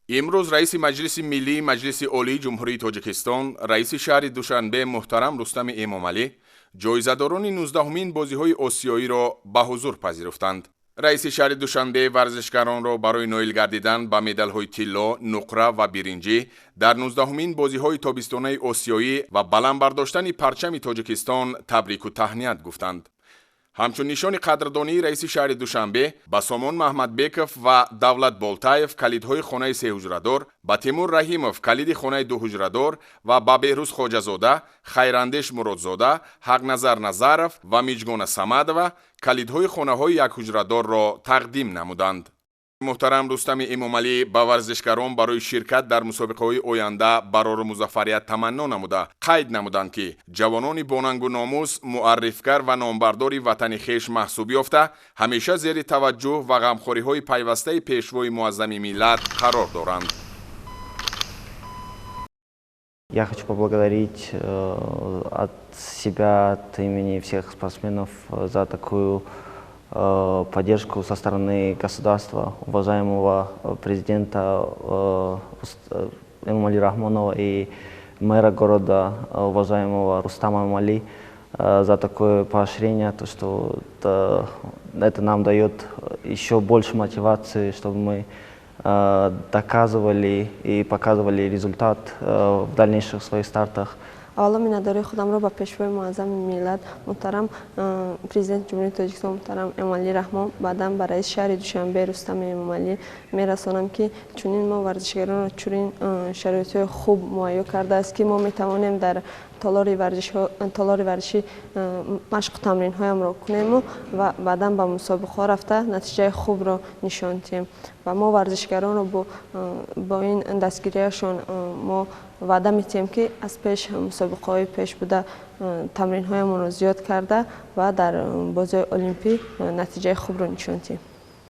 Имрӯз раиси Маҷлиси Миллии Маҷлиси Олии Ҷумҳурии Тоҷикистон, раиси шаҳри Душанбе муҳтарам Рустами Эмомалӣ ҷоизадорони 19-умин бозиҳои осиёиро ба ҳузур пазируфтанд. Раиси шаҳри Душанбе варзишгаронро барои ноил гардидан ба медалҳои тилло, нуқра ва биринҷӣ дар 19-умин бозиҳои тобистонаи осиёӣ ва баланд бардоштани парчами Тоҷикистон табрику таҳният гуфтанд. Ҳамчун нишони қадрдонии раиси шаҳри Душанбе ба Сомон Маҳмадбеков ва Давлат Болтаев калидҳои хонаи сеҳуҷрадор, ба Тимур Раҳимов калиди хонаи дуҳуҷрадор ва ба Беҳрӯз Хоҷазода, Хайрандеш Муродзода, Ҳақназар Назаров ва Миҷгона Самадова калидҳои хонаҳои якҳуҷрадорро тақдим намуданд. Муҳтарам Рустами Эмомалӣ ба варзишгарон барои ширкат дар мусобиқаҳои оянда барору музаффарият таманно намуда, қайд намуданд, ки ҷавонони бонангу номус муаррифгар ва номбардори ватани хеш маҳсуб ёфта, ҳамеша зери таваҷҷӯҳ ва ғамхориҳои пайвастаи Пешвои Муаззами миллат қарор доранд. Я хочу поблагодарить от себя, от имени всех спортсменов за такую поддержку со стороны государства, уважаемого президента Эмомали Рахмонова и мэра города, уважаемого Рустама Эмомали, за такое поощрение, то, что это нам дает еще больше мотивации, чтобы мы доказывали и показывали результат в дальнейших своих стартах. Аввало, миннатдории худамро ба Пешвои Муаззами миллат, муҳтарам Президенти Ҷумҳурии Тоҷикистон муҳтарам Эмомалӣ Раҳмон, баъдан ба раиси шаҳри Душанбе Рустами Эмомалӣ мерасонам, ки чунин мо варзишгаронро чунин шароитҳои хуб муҳайё кардааст, ки мо метавонем дар толори варзишӣ машқу тамринҳоямро кунему ва баъдан ба мусобиқаҳо рафта, натиҷаи хубро нишон диҳем. Ва мо варзишгаронро бо ин дастгириашон мо ваъда медиҳем, ки аз пеш мусобиқаҳои пеш буда тамринҳоямонро зиёд карда ва дар бозиҳои олимпӣ натиҷаи хубро нишон диҳем.